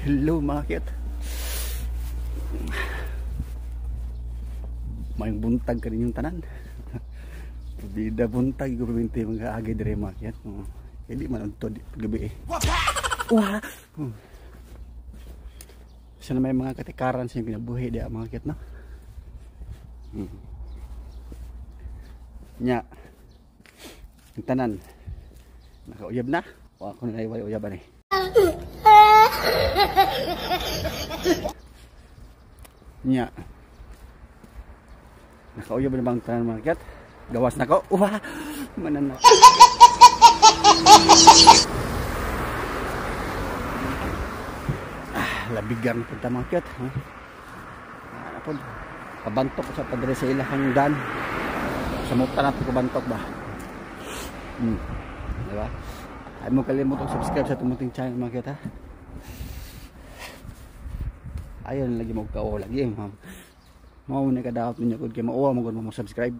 Hello mga cute. Mayong buntag ka ninyong tanan. Bida buntag ko paminti mga agi dire mga cute. Oh. Hindi man unto gabi eh. Wah. Sana may mga katikaran sa inyong kinabuhi diya mga cute, no? Nya. Ang tanan. Nakauyab na. Wa ako na naiway uyaban eh. Nya. Nakauyab na bang tanan mga cute? Gawas na ko. Wah. Manan na. Labigan punta mga cute. Ha? Ano po? Pabantok ko sa padre sa ilahang dan. Sa muta na pabantok ba? Diba? Ay mo kalimot og subscribe sa tumuting channel mga cute ha. Ayon lagi mo kauo lagi ma'am. Mao na kadaot ninyo kung kay mauwa mo mo subscribe.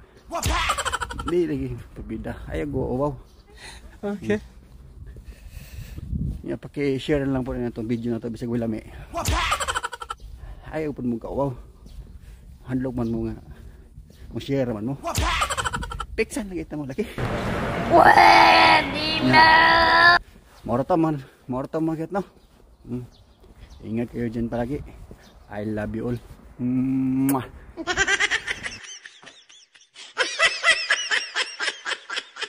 Di lagi pabida. Ayaw go uwaw. Okay. Ya, paki-share lang po na itong video na to bisag wala mi. Ayaw pud mo kauwaw. Handlog man mo nga. Mo share man mo. Piksan lagi ta mo lagi. Pwede na! Moro ta man, moro ta mga cute, no? Ingat kayo dyan palagi. I love you all. Mwah.